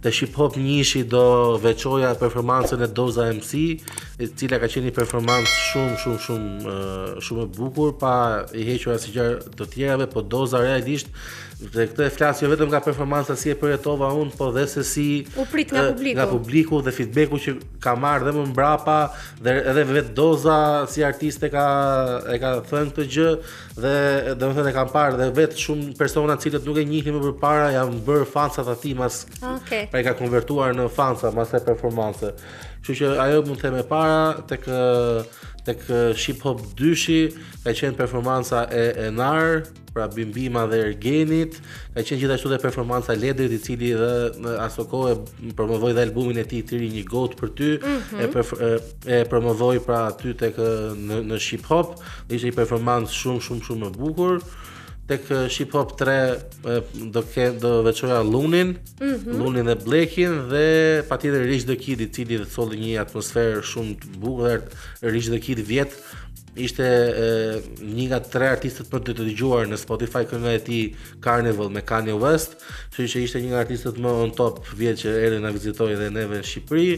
Te Shqip Hop njëshi do veçoja performancën e Doza MC, e cila ka qenë një performancë shumë shumë shumë shumë e bukur, pa i hequr asgjë të tjerave, po Doza realisht dhe këtë e flas jo vetëm nga performanca si e përjetova unë, po dhe se si u prit nga publiku. Nga publiku dhe feedbacku që ka marrë dhe më mbrapa dhe edhe vetë Doza si artiste ka e ka thënë këtë gjë dhe domethënë e kam parë dhe vetë shumë persona të cilët nuk e njihnin më përpara janë bërë fansa të atij mas okay. pra i ka konvertuar në fansa mas asaj performance. Kështu që ajo mund të them e para tek tek Shqip Hop dyshi ka qenë performanca e Enar, pra Bimbima dhe Ergenit, ka qenë gjithashtu dhe performanca e Ledrit i cili dhe në aso kohë promovoi dhe albumin e tij të ri Një gotë për ty, mm -hmm. e, perf e, e promovoi pra aty tek në në Shqip Hop, ishte një performancë shumë shumë shumë e bukur. Tek Shqip Hop 3 do ke do veçoja Llunin, mm -hmm. Llunin dhe Blackin dhe patjetër Rich the Kid i cili solli një atmosferë shumë të bukur. Rich the Kid vjet ishte e, një nga tre artistët më të dëgjuar në Spotify kënga e tij Carnival me Kanye West, kështu që ishte një nga artistët më on top vjet që erdhi na vizitoi edhe neve në Shqipëri.